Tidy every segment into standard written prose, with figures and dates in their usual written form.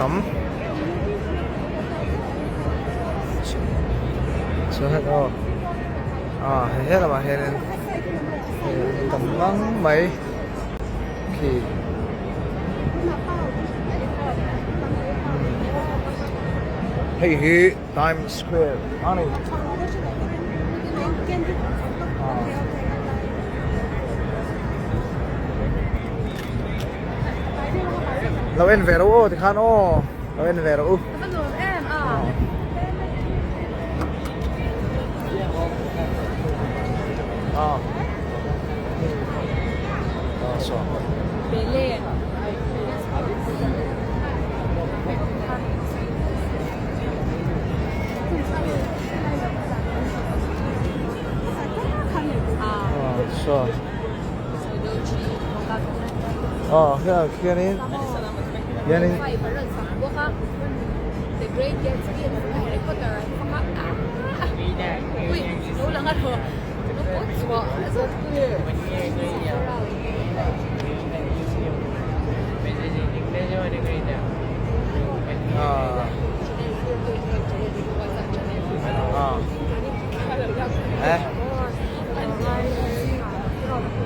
tam. Chuan hei aw ah he helamah hianin hei an tam ngang mai khi. Hei hi Times Square a ni. Lo en ve rawh u aw tikhan aw lo en ve rawh u. Aw khianin hianin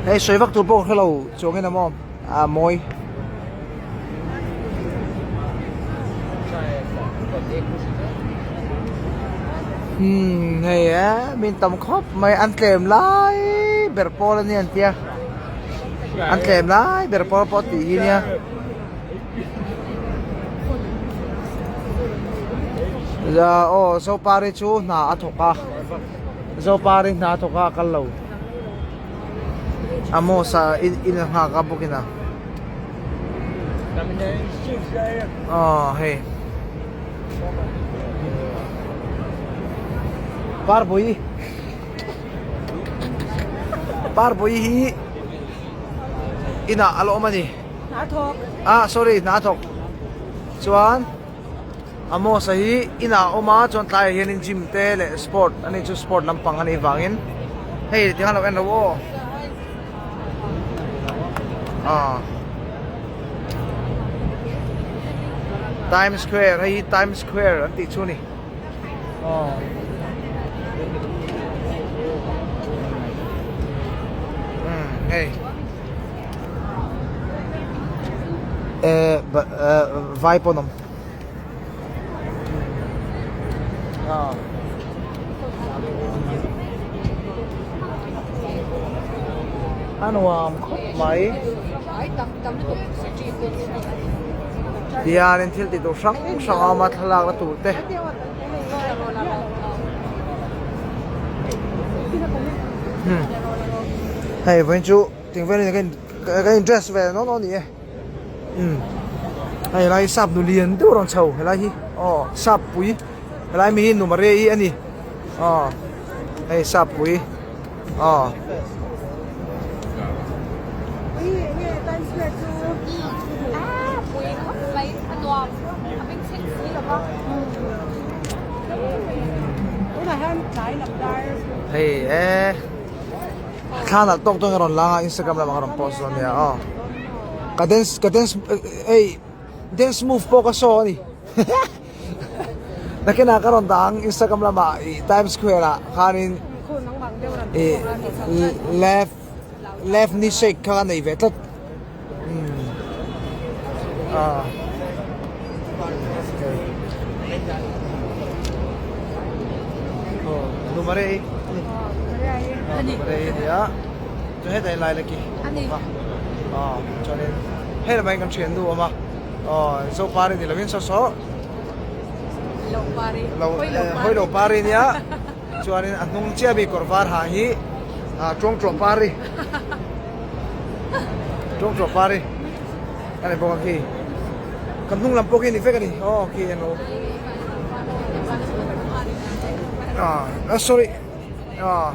Hei sawi vak tur pawh ka hrelo chuang in a maw a mawi. Umm hei e min tam khawp mai an tlem lai ber pawl a nia an tia an tlem lai ber pawl pawh tih hi nia aw Zopari chu hna a thawk a Zopari hna a thawk a a kal lo Amos a in a nghak a bawk in a. Aw hei Parpui Parpui hi inah a la awm a ni ah sorry hna a thawk chuan Amos-a hi inah a awm a chuan tlaiah hianin gym te leh sport a ni chu sport lampang a nih vangin hei tikhan lo en rawh aw. Ah. Times Square hei hi Times Square an tih chu ni. Oh. Hei. Eh vai pawn awm. A nuam khawp mai. Tihianin thil tih tur hrang hrang a awm a thlalak na tur te. Hei vawiin chu tingvel ka in dress ve nawn nawn a ni e. Umm hei helai hi sap nu lian deuh a rawn chho helai hi aw sap pui helai mi hi nu Maria i a ni aw hei sap pui aw. Hei e. Thla nalh tawk tawk in a rawn lang a Instagram lamah ka rawn post dawn nia aw ka dance ka dance hei dance move pawh ka show a ni nakinah ka rawn dah ang Instagram lamah ih Times Square ah khanin ih left left knee shake kha ka nei ve tlat umm ah aw number ei ani number ei ania chuan hetah hian lai la ki aw chuanin hei lamah hian kan thian nu a awm a aw zopari ni lovin saw saw hawi lo pari ania chuanin a hnung chiah ami kawr var ha hi ah tawngtawh pari. Tawngtawh pari a ni bawk a khi kan hnung lam pawh khi a ni vek a ni aw khi eng lo ah sorry ah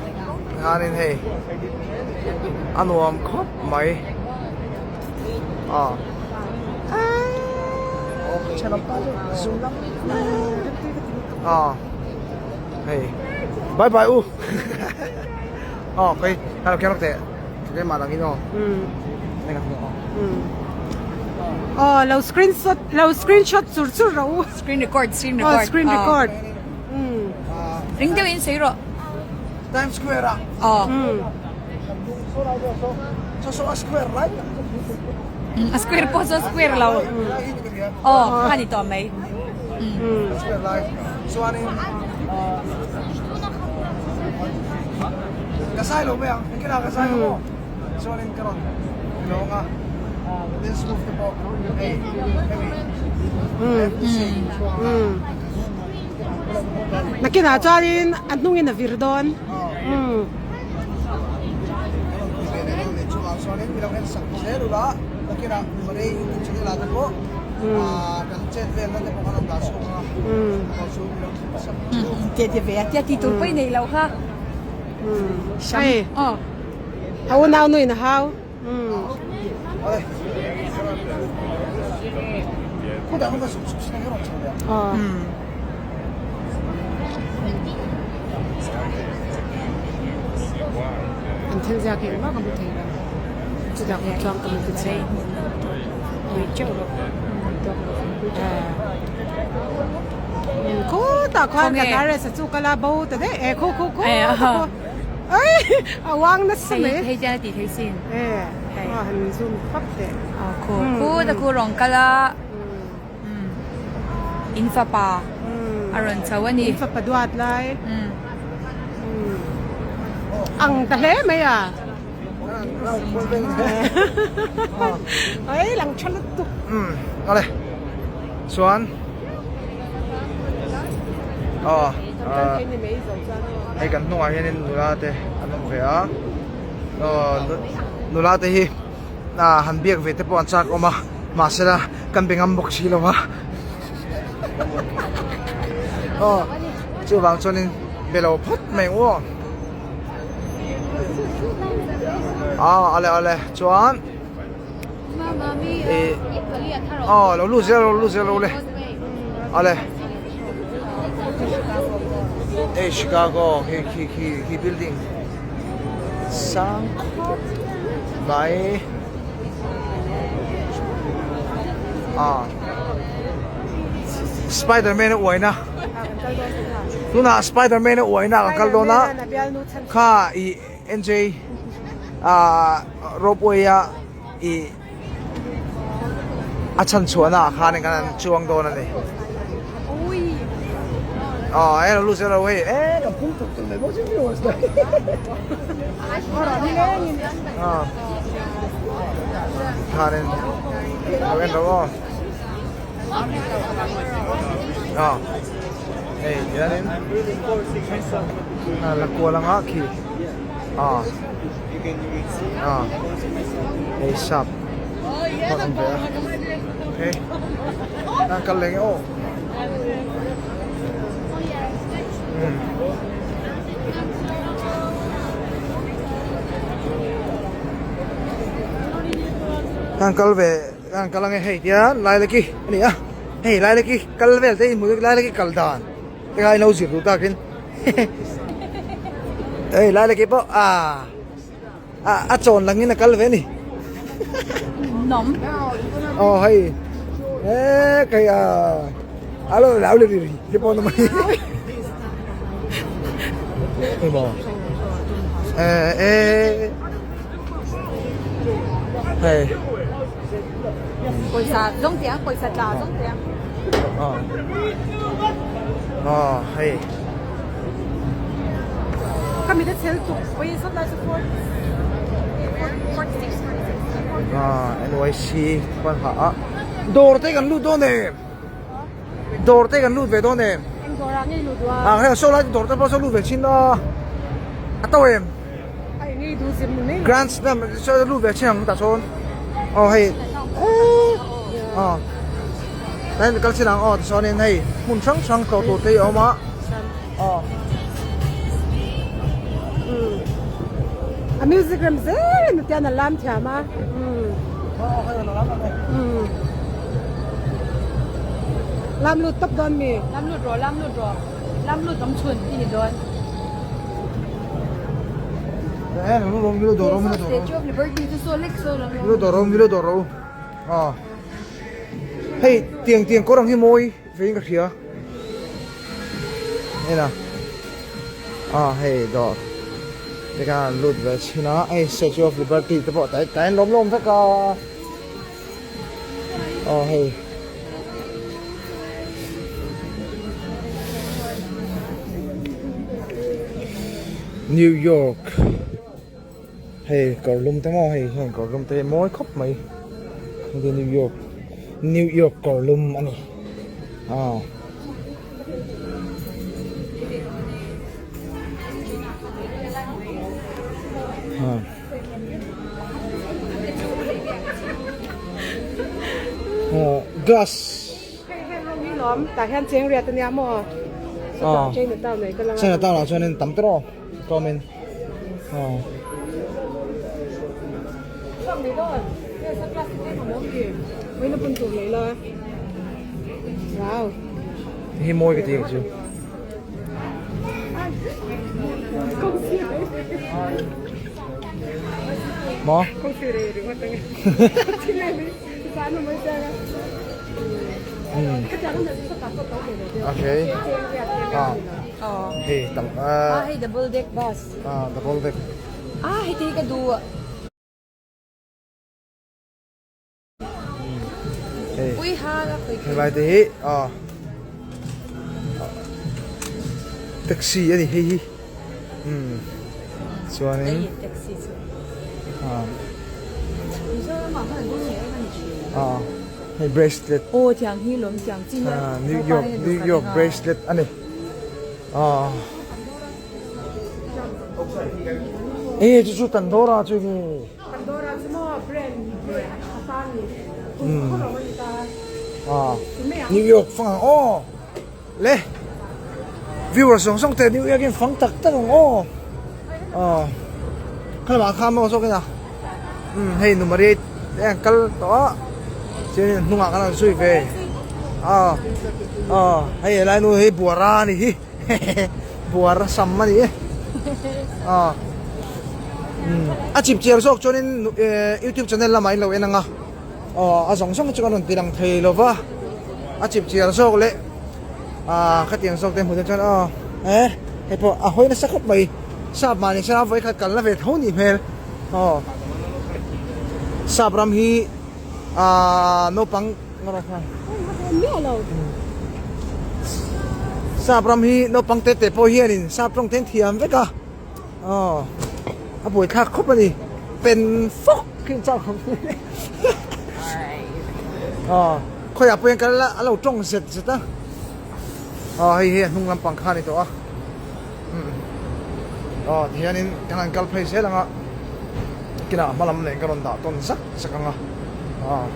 hianin hei a nuam khawp mai ah ah hei bye bye u aw kei hello keng lawk teh. Keimah dangin aw. Eng a hmu aw. Aw lo screenshot lo screenshot chur chur rawh u. Screen record screen record. Aw screen record. Ring deuh in sawi rawh. Times Square ah. Aw. Saw saw a square lai. A square pawh saw square lo. Aw kha ni tawh mai. Square lai. Chuanin ka sai lo mai ang. Engkin ah ka sai lo maw? Chuanin ka rawn lawng a. Dance move te pawh hei hemi MC chhuak a. Nakinah chuanin a hnungin a vir dawn. Hei a unau nuin a hau. An thil ziak hi engmah ka hmu thei lo chutah kawt chuan ka hmu ti chhe khutah khuan ka dress a chu ka la bo ta daih e khu khu khu a uang nasa mai hei hian a tih theih sin e a han zoom pap teh khu khu ta khu rawng kal a in fapa a rawn chho a ni in fapa duat lai ang ta hle mai a ei lang tha lutuk awle chuan aw hei kan hnungah hianin nula te an awm ve a aw nula te hi ah han biak ve te pawh an chak awm a mahsela kan be ngam bawk si lo a aw chuvang chuanin be lo phawt mai ang u aw aw awle awle chuan ih aw lo lut zel lo lut zel lo le awle hei Chicago khi khi khi khi building sang khawp mai ah Spiderman a uaina tunah Spiderman a uaina kan kal dawn a kha ih NJ ah ropeway a ih a chhan chhuahna ah khan kan han chuang dawn a ni aw e lo lut zel lo hei e kan phung tuk tuk mai bawk si ah khanin lo en ro aw ah hei hianin la kual anga khi ah ah hei sap hman awm ve a okay an kal leh nge aw um an kal ve an kal ange hei tian lai la ki a ni a hei lai la ki kal vel te in hmu lai la ki kal dan te kha in lo zir duh takin hei lai la ki pawh ah a chawn langin a kal ve a ni nawm aw hei e kei a a lo lau le ri ri hi pawh na mai emaw e e hei pawisa zawng teh ang pawisa tla zawng teh ang aw aw hei Ka mit a chel tuk pawih sawt lai chu Ah NYC khuan ha a dawr te kan lut dawn em dawr te kan lut ve dawn em eng dawr ah ngei lut dua ah hei saw lai dawr te pawh saw lut ve thin a a to em a eng ngei duh zir ni mai grand slam saw lut ve thin ang tah chuan aw hei aw tlai kal chin ang aw tichuanin hei hmun hrang hrang tlawh tur te hi a awm a aw. A music rem zel in tian a lam thiam a lam lut tawp dawn mi lam lut rawh lam lut rawh lam lut awm chhun i ni dawn Statue of Liberty chu saw lek saw lo dawr awm dawr awm aw. Hei tiang tiang kawr ang hi mawi vein ka hria. Hei na. Ah hei dawr. Tikhan an lut ve chhin a. Hei Statue of Liberty te pawh tai tai an lawm lawm vek a. Aw hei. New York. Hei kawr lum te maw hei hian kawr lum te hi mawi khawp mai hei New York New York kawr lum a ni aw. Glass. Hei heng ho hi lawm tah hian cheng riat ania maw sawtah Chinatown nei ka lang a. Chinatown ah chuanin tam tawh aw tlawmin aw. Chhuak mai dawn hei sunglass te tlem a awm ki vawiin a bun tur lei la wow. Hi mawi ka ti ang chu. Maw? Okay. Ah. Hei tam ah. Hei double deck bus. Ah double deck. Ah hei te hi ka duh. Hei. Ui ha la khoi. Hei lai te hi ah taxi ani hei hi. Um chuanin taxi chu. Ah. Mizoram ah khan an bun ngei em ani thin. Ah hei bracelet. Aw tiang hi lawm tiang chi hian. Ah New York New York bracelet ani. Ah. E chu chu Pandora chu nge. Pandora chu maw brand a ta ni kum khaw lo a ni ta. Ah New York fang ang aw le viewers zawng zawng te New York in fang tak tak ang aw ah khalamah kha maw zawk in a um hei nu Maria te an kal tawh a chuan in hnungah khan an zui ve ah ah hei helai nu hi buara a ni hi. Buar a sam a ni e. Ah. A chip chiar zawk chuanin YouTube channel lamah in lo en ang a. Aw a zawng zawng chu kan rawn ti lang thei lo va. A chip chiar zawk leh ah khatiang zawk te hmuh te chuan aw eh hei pawh a hawi nasa khawp mai. Sap mahni sela vawikhat kalna ve tho nih hmel. Aw sap ram hi ah naupang Sap ram hi naupang te te pawh hianin sap tawng te an thiam vek a aw a buaithlak khawp a ni pen fawk khi an chau khawp aw khawiah pawh hian kal ila a lo tawng zet zet a aw hei hi a hnung lampang kha a ni tawh a aw tihianin kan han kal phei zel ang a kinah hma lam nen ka rawn dah tawn zak zak ang a aw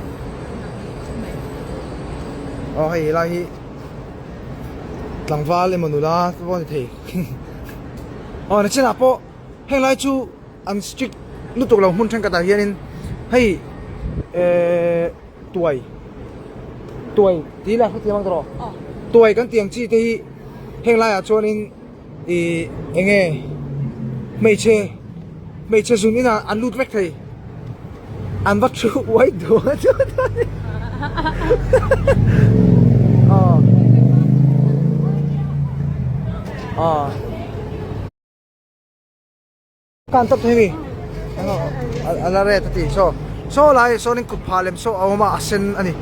aw hei helai hi tlangval emaw nula te pawh a ni thei aw nachinah pawh heng lai chu an strict lutuk lo hmun thenkhatah hianin hei ehh tuai tuai tih ila hrethiam ang tawh tuai kan tih ang chi te hi heng laiah chuanin ih eng nge hmeichhe hmeichhe zun inah an lut vek thei an va thu uai duh a chuan aw aw. Kan tawp thei mi a la ret a ti saw saw lai sawnin kut phah lem saw a awm a a sen a ni.